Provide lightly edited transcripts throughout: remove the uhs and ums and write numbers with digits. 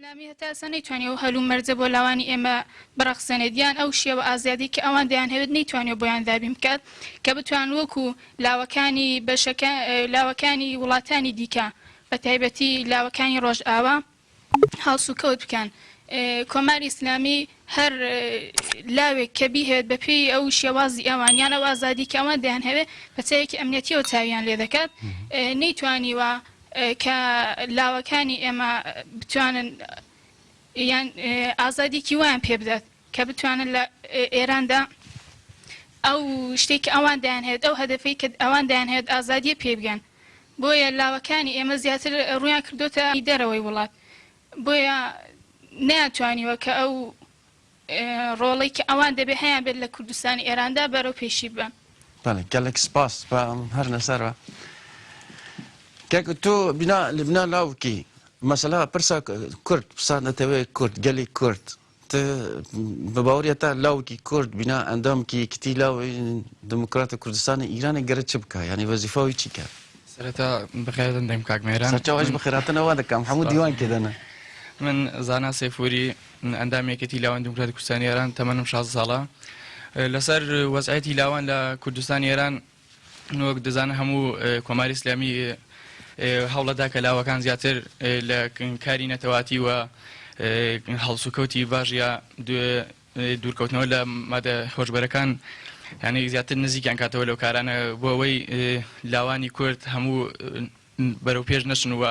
ئیسلامی هەتا ئێستا نەیتوانیوە ئەو هەلومەرجە بۆ لاوانی ئێمە بڕەخسێنێت یان ئەو شێوە ئازادیەی کە ئەوان دەیانهەوێت نەیتوانیوە بۆیان دابین بکات کە بتوانن وەکو لاوەکانی بەشەکە لاوەکانی وڵاتانی دیکە بە تایبەتی لاوەکانی ڕۆژئاوا هەڵسوکەوت بکەن. کۆماری ئیسلامی هەر لاوێک کە بیهەوێت بە پێی ئەو شێوازی ئەوان یان ئەو ئازادی کە ئەوان دەیانهەوێت بە چاوێکی ئەمنیەتیەوە چاویان لێ دەکات نەیتوانیوە کە لاوەکانی ئێمە بتوانن یان ئازادیکی وایان پێ بدات کە بتوانن لە ئێراندا ئەو شتێک کە ئەوان دەیانهەوێت ئەو هەدەفەی کە ئەوان دەیانهەوێت ئازادیە پێ بگەن بۆیە لاوەکانی ئێمە زیاتر ڕوویان کردۆتە دەرەوەی وڵات بۆیە نەیانتوانیوە کە ئەو ڕۆڵەی کە ئەوان دەبێ هەیان بێت لە کوردستانی ئێراندا بەرەو پێشی ببەن. بەڵێ گەلەک سپاس با هەر لەسەر کاک تۆ بینا لبنا لاوکی مەسەلا پرسا کورد پرسا نەتەوەی کورد گەلی کورد بە باوەڕیە تا لاوکی کورد بینا ئەندامکی یەکیتی لاوی دموکرات کوردستانی ئیرانێ گەرە چ بکا یانی وەزیفە وی چی کە؟ سەرەتا بەخێراتن دەکەم کاک مێران. سەرچاوەش بەخێراتنەوە دەکەم هەموو دیوان کێدەنە. من زانا سەیفوری ئەندامی یەکێتی لاوانی دیموکراتی کوردستانی ئێران تەمەنم 16 ساڵە لەسەر وەزعیەتی لاوان لە کوردستانی ئێران وەک دەزانن هەموو کۆماری ئیسلامی هەوڵەدا کە لاوەکان زیاتر لە کاری نەتەواتی و هەڵسوکەوتی باش یا دوورکەوتنەوە لە مادە هۆشبەرەکان یعنی زیاتر نزیکیان کاتەوە لەو کارانە بۆ ئەوەی لاوانی کورد هەموو بەرەو پێش نەچن و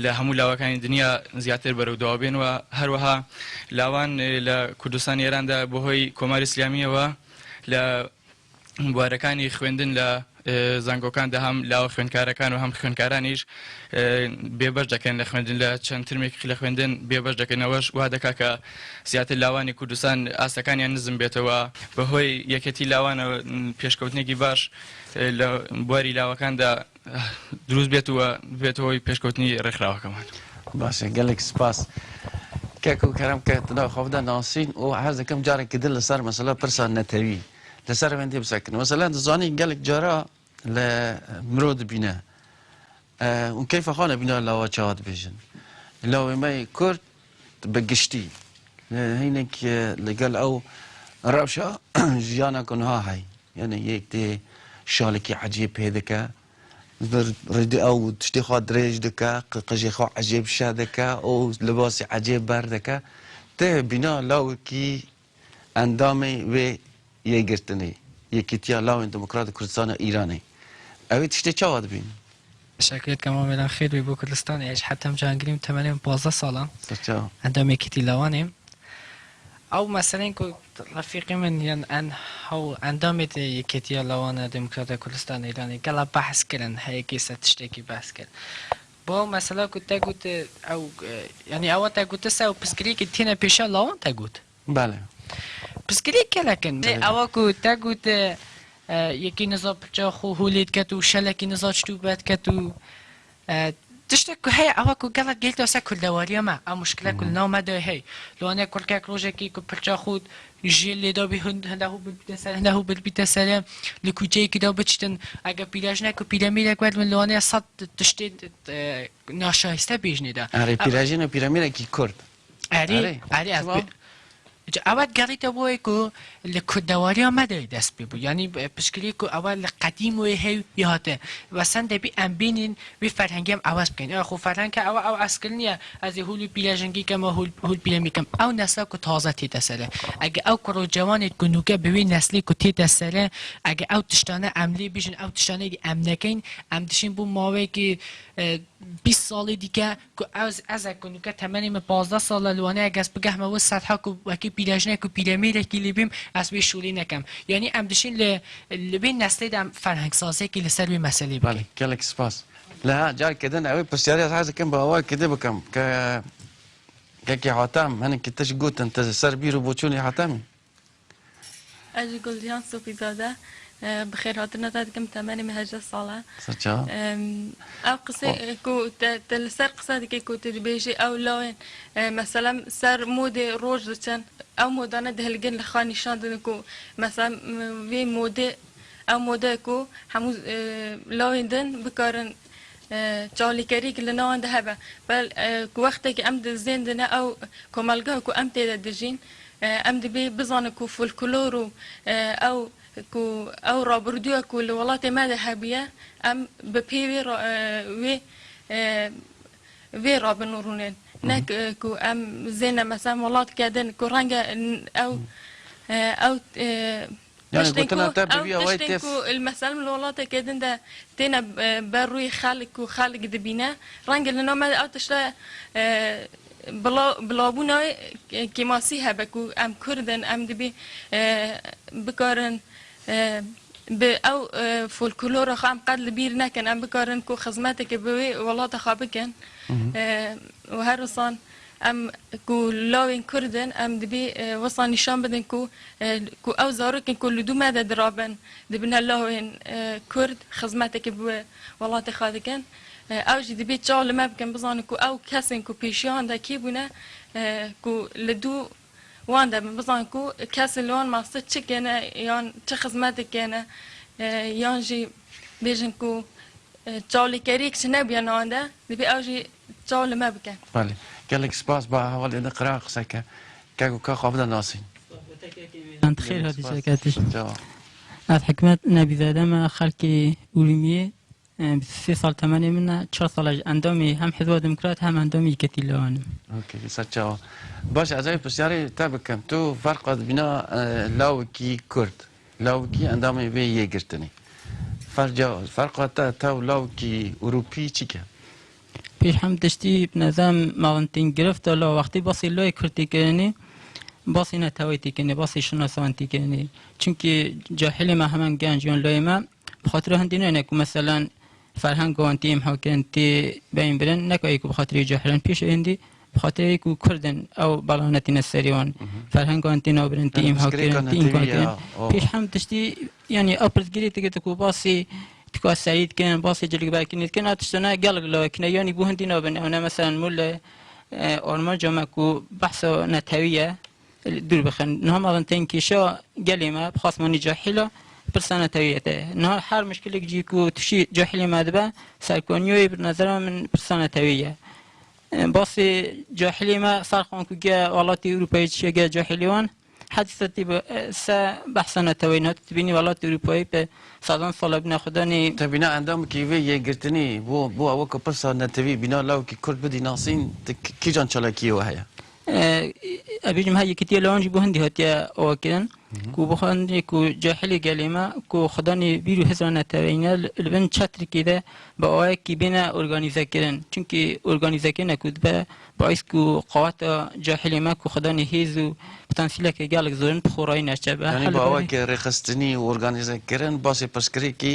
لە هەموو لاوەکانی دنیا زیاتر بەرەو دوا بێن و هەروەها لاوان لە کوردستانی ئێراندا بەهۆی کۆماری ئیسلامیەوە لە بوارەکانی خوێندن لە زانکۆکاندا هەم لاوە خوێندکارەکان و هەم خوێندکارانیش بێبەش دەکەن لە خوێندن لە چەند ترمێک لە خوێندن بێبەش دەکەنەوەش وا دەکا کە زیاتر لاوانی کوردستان ئاستەکانیان نزم بێتەوە بەهۆی یەکێتی لاوانەوە پێشکەوتنێکی باش لە بواری لاوەکاندا دروست بێت و ببێتە هۆی پێشکەوتنی ڕێکخراوەکەمان. باشە گەلێک سپاس کاک و کەرەم کە تدا خۆ بدە ناسین و حەز دەکەم جارێکی din لەسەر مەسەلە پرسا نەتەوی لەسەر وێندێ بسەکن مەسەلەن دەزانی گەلێک جارا لە مرۆ دبینە و کەیفە خۆ نەبینە لاوە چاوە دبێژن لاوێمەی کورد بە گشتی هینێک لەگەڵ ئەو ڕەوشە ژیانە کونها هەی یعنی یەک دێ شالێکی عەجیب پێ دەکە ڕێدی ئەو تشتی خوا درێژ دەکە قژی خوا عەجیب شە دەکە ئەو لباسی عەجیب بەر دەکە تێ بینا لاوکی ئەندامی وێ یەکگرتنی یەکێتیا لاوێن دموکرات کوردستانە ئیرانێ ئەوێ تشتێ چاوا دبین؟ تەشەکرت کەم مامێلان خێر بێ بۆ کوردستان ئێش حەتەم جهانگیریم تەمەنێم 15 ساڵە سەرچاو. ئەندام یەکێتی لاوانێم ئەو مەسەلەین کو ڕەفیقی من یان ئەن هەو ئەندامێت یەکێتیە لاوانە دێموکراتە کوردستان ئیرانێ گەڵا بەحس کرن هەیەکی سەر تشتێکی بەحس کرد بۆ ئەو مەسەلە کو تە گوت ئەو یانی ئەوە تە گوتە سە ئەو پسگرێکی تێنە پێشا لاوان تە گوت. بەڵێ. پسگرێک کەلەکن ئەوە کو تە گوت یەکی نزا پرچا خو هولێت کەت و شەلەکی نزا چتو بەد کەت و تشتێک کو هەیە ئەوە کو گەڵک گەیتە سەر کوردەواریە مە ئەو مشکلە کو لەناو مە دای هەی لەوانەیە کوڕکەک ڕۆژێکی کو پرچا خود ژێر لێدا بی هەندە هو بیتە سەر هەندە هو بیتە سەرێ لە کوچەیەکی دا بچتن ئەگە پیرەژنێک و پیرەمیرێک وەرد من لەوانەیە سەد تشتێ ناشایستە بێژنێ دا. ئەرێ پیرەژن و پیرەمیرێکی کورد. ئەرێ ئەرێ ئەز جا ئەوە گەڕیتە بۆی کو لە کوردەواریا مەدەی دەست پێ بوو یانی پشکری کو ئەوە لە قەدیم وێ هەی هاتێ وەسەن دەبی ئەم بینین وی فەرهەنگی ئەم عەوەز بکەین ئەوە خو فەرهەنگ کە ئەوە ئەو عەسکر نییە ئەزێ هول و پیرەژنگی کەم و هول هول پیرەمی کەم ئەو نەسلە کو تازە تێتە سەرێ ئەگە ئەو کوڕ و جەوانێت کو نوکە بە وی نەسلی کو تێتە سەرێ ئەگە ئەو تشتانە ئەم لێ بیژن ئەو تشتانەی دی ئەم نەکەین ئەم دشین بۆ ماوەیەکی 20 ساڵی دیکە کو ئەز ئەزە کو نوکە تەمەنی من 15 ساڵە لوانەیە گەز بگەهمە وە سەتحا کو وەکی پیرەژنێک و پیرەمیرێکی لی بیم ئەز وی شولی نەکەم یانی ئەم دشین لە لە وی نەسلێ دە ئەم فەرهەنگسازیەکی لەسەر وی مەسەلەی بەڵێ بکەین. گەلەک سپاس. لە جارکە دن ئەوەی پرسیاری ئەز حەز دەکەم بە ئاوای کردێ بکەم کە کەکی حاتەم هەنێکی تش گوتن تە سەر بیر و بۆچوونی حاتەمی. ئەژ گوڵجیهان سۆفیزادە بەخێرهاتنە تا دکەم تەمەنی من 18 ساڵە. سەرچاو. ئەو قسەی کو تە لەسەر قسە دکەی کو tu dibêjî ew lawên mesela ser modê roj diçin ew modane dihilgin li xwe nîşan didin ku mesela vê modê ew mode ku hemû lawên din bikarin çavlêkeriyek li nawan de hebe bel ku wextekî em di zên dine ew komelgeha ku em tê de dijîn em dibê bizanin ku folklor û ew ku ew rabirdûya ku li welatê me de hebûye em bi pê wê wê vê rabin û rûnên nek ku em zêne mesela welat kedin ku renge ew ew Yani tiştên ku gotina te bi ew vî awayî tiştên tê ku li mesela li welatekê din de têne ber rûyê xelk ku xelk dibîne renge li nav me de ew tişta bila bilabûna wê kêmasî hebe ku em Kurd in em dibî bikarin bi ew folklora xwe em qet li bîr nekin em bikarin ku xizmetekê bi wê welata xwe bikin û her wisan em ku lawên Kurd in em dibî wisa nîşan bidin ku ku ew zarokên ku li dû me de dirabin dibine lawên Kurd xizmetekê bi welatê xwe dikin ew jî dibî çav li me bikin bizanin ku ew kesên ku pêşiyan de kê bûne ku li dû wan de bin bizanin ku kesên li wan mastê çi kêne yan çi xizmetek kêne yan jî bêjin ku çavlêkeriyek çi nebûye nawan de dibî ew jî çav li me bikin. Belê. Gelek spas ba hevalê din qira qise ke. Kek û ka xwe bide nasîn. Xêr hatî şeketiş. Ez Hikmet Nebîzade me xelkê Urmiyê 23 sal temenê min e 4 sal ji endamê hem Hizba Demokrat hem endamê Yekîtî Lawan im. Okay, ser çawa. Baş ez ê pirsyarê te bikim. Tu ferqa dibîna lawikî Kurd, lawikî endamê vê yê girtinê. Ferca ferqa te te û lawikî Ewropî çi ke? Pêş hem tiştî bi nezam mavintîn girifta la wextî basî layê Kurd tê kirinê basî neteweyê tê kirinê basî şinasan tê kirinê. Çunkî cahilê me hemen genc yan layê me bi xatira hindî nayne ku meselen ferhenga wan tê îmhakirin tê beyên birin neka yê ku bi xatirê cahilan pêş hindî bi xatirê ku Kurd in ew bela netîne serê wan ferhenga wan tê nabirin tê Yani îmhakirin pirsgirêka tê netewî înkarkirin ya o pêş hem tiştî yanî ew pirsgirê dikir ku basî تکا سعید کن باسی جلگ برکنید کن آتشتنا گلگ لوکنه یعنی بو هندی نابن او نه مثلا مول آرمان جامع کو بحث نتویه دور بخن نه ما تن کیشا گلیمه بخاص منی جاحیلا پرسانه تویته نه هر مشکل جی کو تشی جاحیلی مدبه سرکانیوی به نظر من پرسانه تویه باسی جاحیلی ما سرخان کو گه ولاتی اروپایی چیه گه جاحیلیوان حدیثتی سه بحث نتوینات تبینی ولات اروپایی به سادان سال بنا خدانی Te bîna endamekî vê yê girtinî bo bo ew ku pirsa netewî bîna lawikî Kurd bidî nasîn kîjan çalakiyê we heye? ئەبیجم هەر یەکێتیە لەوانجی بۆ هەندی هاتیە ئەوەکردن ku بخوان ku cahilê gelê me ku xwedanê bîr û hizra neteweyîne li bin çetrikê de bi awayekî bêne organîzekirin çünkü organîzekirine ku dibe baîs ku qeweta cahilê me ku xwedanê hêz û potansiyeleke gelek zorin bi xorayî neçe be Yani bi awayekî rêxistinî û organîzekirin basê pirsgirêkî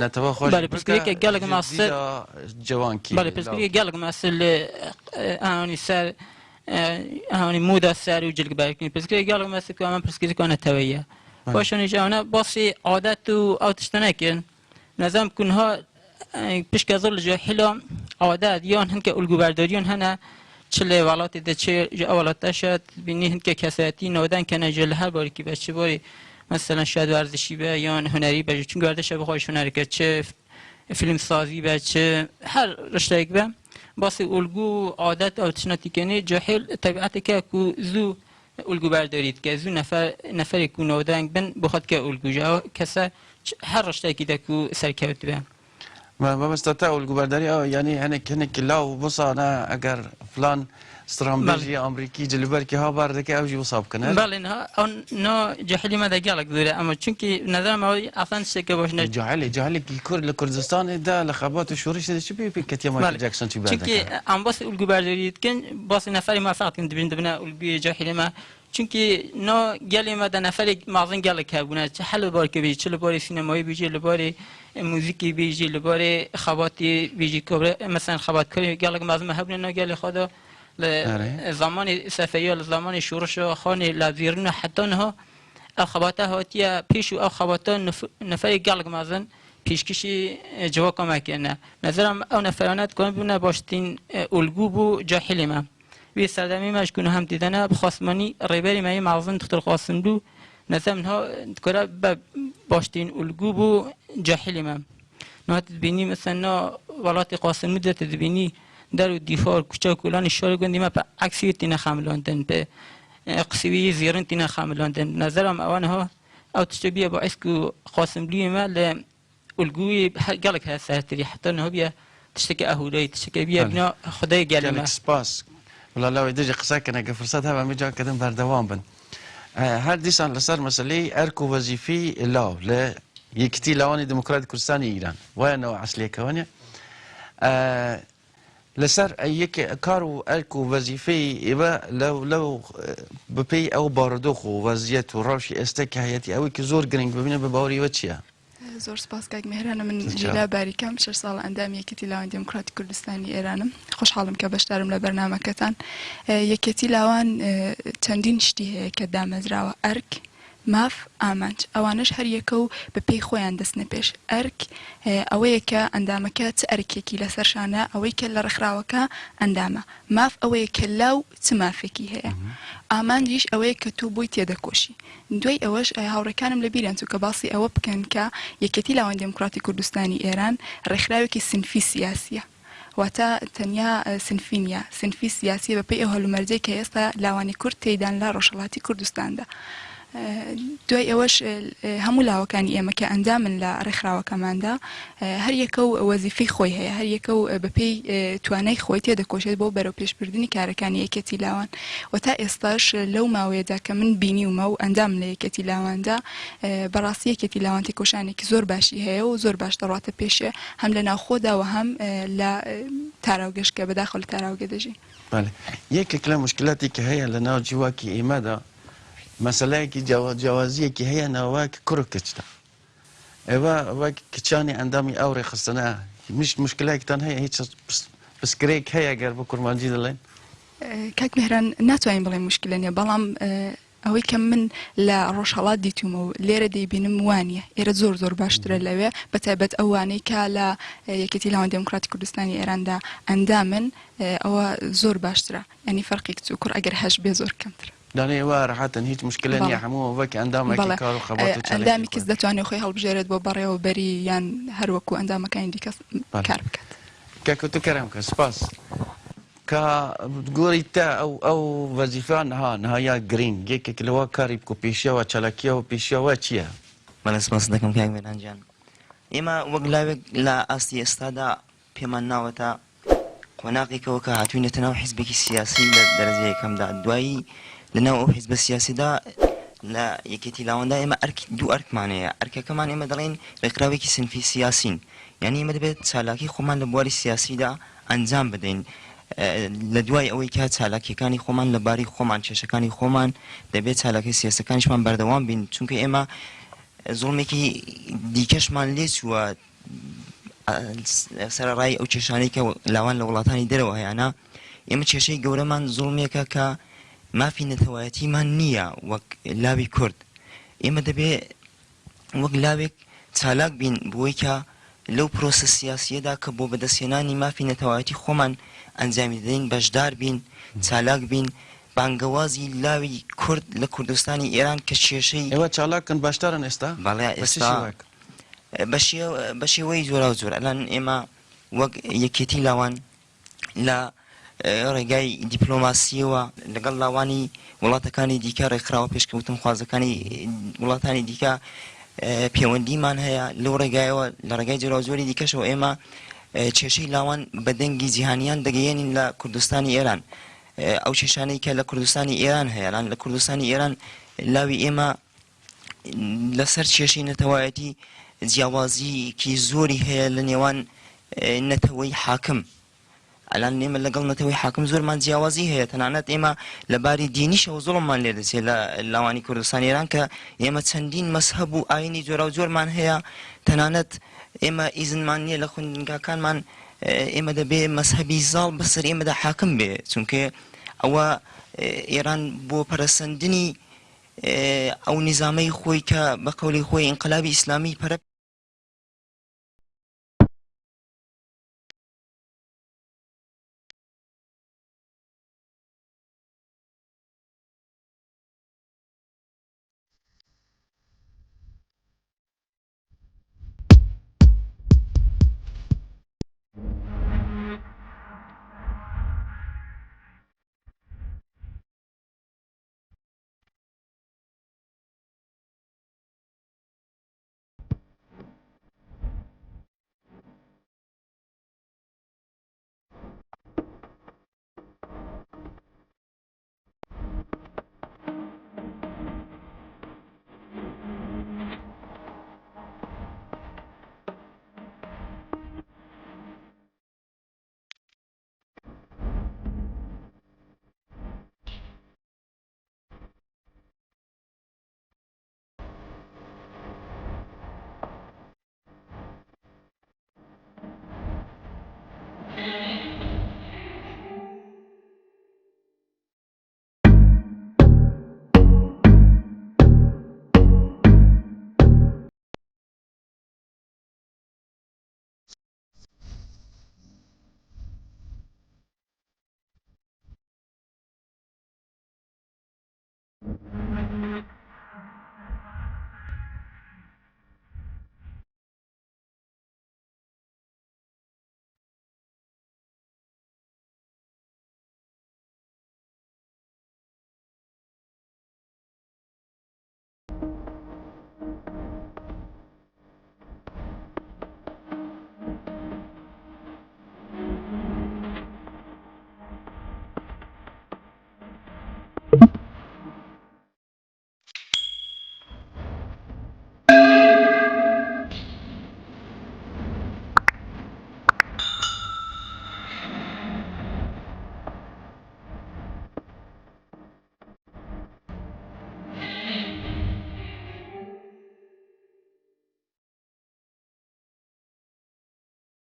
netewa xwe Belê, jî bike pirsgirêkek gelek ji mezin- dîda cewankî بله پرسگری gelek مثل هانی سر هانی مودا سر و جلگ برکنی پرسگری gelek مثل که من پرسگری کنه تویه باشون جانا باسی عادت و او تشتنه کن نظام کنها پیش کزل جاهلا عادت یان هن که الگو برداریان هنه چه ولات ده چه ولات شد بینی هن که کسایتی نودن کنه جل هر باری که بچه باری مثلا شاید ورزشی به یان هنری به چون گردش بخواهش هنری که چه فیلم سازی به چه هر رشته به باسی الگو عادت او تشناتی کنی جاهل طبیعت که کو زو الگو بردارید که زو نفر نفری کو نودنگ بن بخواد که الگو جا کسا هر رشته کی ده کو سرکوت به مامۆستا تا الگوبەرداری ئەو یعنی هەنێک هەنێک لاو بسانە ئەگەر فلان سترانبێژی ئەمریکی جلوبەرکی ها بار دەکە ئەو ژی وسا بکەن بله نه او نه جاهلی ما ده gelek دوره اما چونکی نظر ما اصلا شکه باش نه جاهلی جاهلی کورد لە کوردستانی دا لە خەبات و شۆڕش چی پێ پێ کەتیە مایکل بله. جاکسۆن چی بار چونکی دەکات ام باس الگو بردارید کن باس نفری موفق کن دبین دبنا الگوی جاهلی ما چونکی نا گلی ما ده نفری مازن gelek هبونه چه حل بار که بی چه لباری سینمایی بیجی لباری موزیکی بیجی لباری خباتی بیجی کبره مثلا خبات کاری gelek مازن هبونه نا گلی خدا آره. ل زمان صفویه ل زمان شورش خان لازیرن حتی نه ئەو خەباتە هاتیە پێش و ئەو خەباتە نەفەری گەڵک مەزن پیشکشی جواکا مە کردنە. نەزەرم ئەو نەفەرانە دکان بوونە باشترین ئولگو بۆ جاهیلی مە. وی سەردەمی مە ژ هم دیدەنە بخواستمانی ڕێبەری مە مەزن دکتۆر قاسملوو نەزەرم نها دکارە بە باشترین ئولگو بۆ جاهیلی مە. نها تدبینی مثلا نا وڵاتی قاسملوو دە تدبینی دەر و دیوار کوچە و کۆلانی شار گوندی مە بە عەکسی تینە خەملاندن بە قسوی زێڕین تینە خەملاندن. نەزەرم ئەوانها ئەو تشتە بیە باعث کو قاسملووی مە لە ئولگوی گەڵک هەیە سەرتری حتا نها بیە تشتێکە ئەهورایی تشتێکە بیە بنا خودای گەلی مە. گەلێک سپاس. وەڵا لاوەی دژی قسە کەن ئەگەر فرسەت هەبێ ئەمێ جار کەدن بەردەوام بن. هەر دیسان لەسەر مەسەلەی ئەرک و وەزیفەی لاو لە یەکیتی لاوانی دموکراتی کوردستانی ئیران وایە نەوە ئەسلیەکە وانە لەسەر یەک کار و ئەرک و وەزیفەی ئێوە لەو لەو بەپێی ئەو بارودۆخ و وەزیەت و ڕەوشی ئێستا کە هەیەتی ئەوەی کە زۆر گرنگ ببینە بە باوەڕی ئێوە چییە؟ زۆر سپاس کاک مێهران. من لیلا باریکام، 6 ساڵە ئەندامی یەکێتی لاوان دێموکراتی کوردستانی ئێرانم. خۆشحاڵم کە بەشدارم لە بەرنامەکەتان. یەکێتی لاوان چەندین شتی هەیە کە دامەزراوە، ئەرک، ماف، ئامانج. ئەوانەش هەر یەکە و بە پێی خۆیان دەچنە پێش. ئەرک ئەوەیە کە ئەندامەکە چ ئەرکێکی لەسەر شانە، ئەوەی کە لە ڕێکخراوەکە ئەندامە. ماف ئەوەیە کە لاو چ مافێکی هەیە. ئامانجیش ئەوەیە کە تۆ بۆی تێدەکۆشی. دوای ئەوەش هاوڕێکانم لە بیریان چوو کە باسی ئەوە بکەن کە یەکێتی لاوان دێموکراتی کوردستانی ئێران ڕێکخراوێکی سنفی سیاسییە. واتە تەنیا سنفی نییە، سنفی سیاسییە بەپێی ئەو هەلومەرجەی کە ئێستا لاوانی کورد تێیدان لە ڕۆژهەڵاتی کوردستاندا. دوای ئەوەش هەموو لاوەکانی ئێمە کە ئەندامن لە ڕێکخراوەکەماندا هەر یەکە و وەزیفەی خۆی هەیە، هەر یەکە و بەپێی توانای خۆی تێدەکۆشێت بۆ بەرەوپێشبردنی کارەکانی یەکێتی لاوان و تا ئێستاش لەو ماوەیەدا کە من بینیومە و ئەندامم لە یەکێتی لاواندا بەڕاستی یەکێتی لاوان تێکۆشانێکی زۆر باشی هەیە و زۆر باش دەڕواتە پێشێ هەم لە ناوخۆدا و هەم لە تاراوگەش کە بەداخەوە لە تاراوگە دەژین. بەڵێ یەکێک لە موشکلاتی کە هەیە لە ناو جیواکی ئێمەدا مەسەلەیەکی جیاوازییەکی هەیە ناوەک کوڕ و کچدا. ئێوە وەک کچانی ئەندامی ئەو ڕێکخستنە هیچ موشکلەیەکتان هەیە؟ هیچ پسکرێک هەیە گەر بە کورمانجی دەڵێن؟ کاک مێهران ناتوانین بڵێین موشکلە نییە، بەڵام ئەوەی کە من لە ڕۆژهەڵات دیتوومە و لێرە دەیبینم وانییە، ئێرە زۆر زۆر باشترە لەوێ، بەتایبەت ئەوانەی کە لە یەکێتی لاوان دێموکراتی کوردستانی ئێراندا ئەندامن ئەوە زۆر باشترە، یانی فەرقی کچ و کوڕ ئەگەر هەش بێ زۆر کەمترە. دانێ ئێوە ڕەحەتن هیچ مشکلە نیە هەموو وەک ئەندامێکی کار و خەبات و چالاکی ئەندامی کچ دەتوانێت خۆی هەڵبژێرێت بۆ بەڕێوەبەری یان هەر وەکو ئەندامەکانی دیکە کار بکات. کاکە تو کەرەم کە سپاس کە گۆری تە ئەو ئەو وەزیفە نها نها یا گرینگ یەکێک لەوە کاری بکو پێشەوە چالاکیەوە پێشەوە چییە؟ بەڵێ سپاست دەکەم کاک مێران گیان. ئێمە وەک لاوێک لە ئاستی ئێستادا پێمان ناوەتە قۆناغێکەوە کە هاتووینەتە ناو حیزبێکی سیاسی لە دەرەجە یەکەمدا، دوایی لە ناو ئەو حیزبە سیاسیدا لە یەکێتی لاواندا ئێمە ئەرک دوو ئەرکمان هەیە، ئەرکەکەمان ئێمە دەڵێین ڕێکخراوێکی سنفی سیاسین، یانی ئێمە دەبێت چالاکی خۆمان لە بواری سیاسیدا ئەنجام بدەین، لە دوای ئەوەی کە چالاکیەکانی خۆمان لە باری خۆمان کێشەکانی خۆمان دەبێت چالاکی سیاسەکانیشمان بەردەوام بین، چونکە ئێمە زوڵمێکی دیکەشمان لێچووە سەرەڕای ئەو کێشانەی کە لاوان لە وڵاتانی دەرەوە هەیانە، ئێمە کێشەی گەورەمان زوڵمێکە کە مافی نەتەوایەتیمان نییە وەک لاوی کورد. ئێمە دەبێ وەک لاوێک چالاک بین بۆی کە لەو پرۆسە سیاسییەدا کە بۆ بەدەستهێنانی مافی نەتەوایەتی خۆمان ئەنجامی دەدەین بەشدار بین، چالاک بین، بانگەوازی لاوی کورد لە کوردستانی ئێران کە کێشەی. ئێوە چالاکن بەشدارن ئێستا؟ بەڵێ بە چ ئێستا شێوەیەک؟ بە شێوەی جۆراوجۆر ئەلان ئێمە وەک یەکێتی لاوان لە ڕێگای دیپلۆماسییەوە لەگەڵ لاوانی وڵاتەکانی دیکە ڕێکخراوە پێشکەوتنخوازەکانی وڵاتانی دیکە پەیوەندیمان هەیە لەو ڕێگایەوە لە ڕێگای جۆراوجۆری دیکەشەوە ئێمە کێشەی لاوان بە دەنگی جیهانیان دەگەیەنین لە کوردستانی ئێران ئەو کێشانەی کە لە کوردستانی ئێران هەیە لە کوردستانی ئێران لاوی ئێمە لەسەر کێشەی نەتەوایەتی جیاوازیکی زۆری هەیە لە نێوان نەتەوەی حاکم ئەلان ئێمە لەگەڵ نەتەوەی حاکم زۆرمان جیاوازی هەیە تەنانەت ئێمە لە باری دینیشەوە زوڵممان لێ دەچێت لە لاوانی کوردستان ئێران کە ئێمە چەندین مەزهەب و ئاینی جۆراوجۆرمان هەیە تەنانەت ئێمە ئیزنمان نییە لە خوێندنگاکانمان ئێمە دەبێ مەزهەبی زاڵ بەسەر ئێمەدا حاکم بێ چونکە ئەوە ئێران بۆ پەرەسەندنی. ئەو نیزامەی خۆی کە بە قەولی خۆی ئینقلابی ئیسلامی پەرە.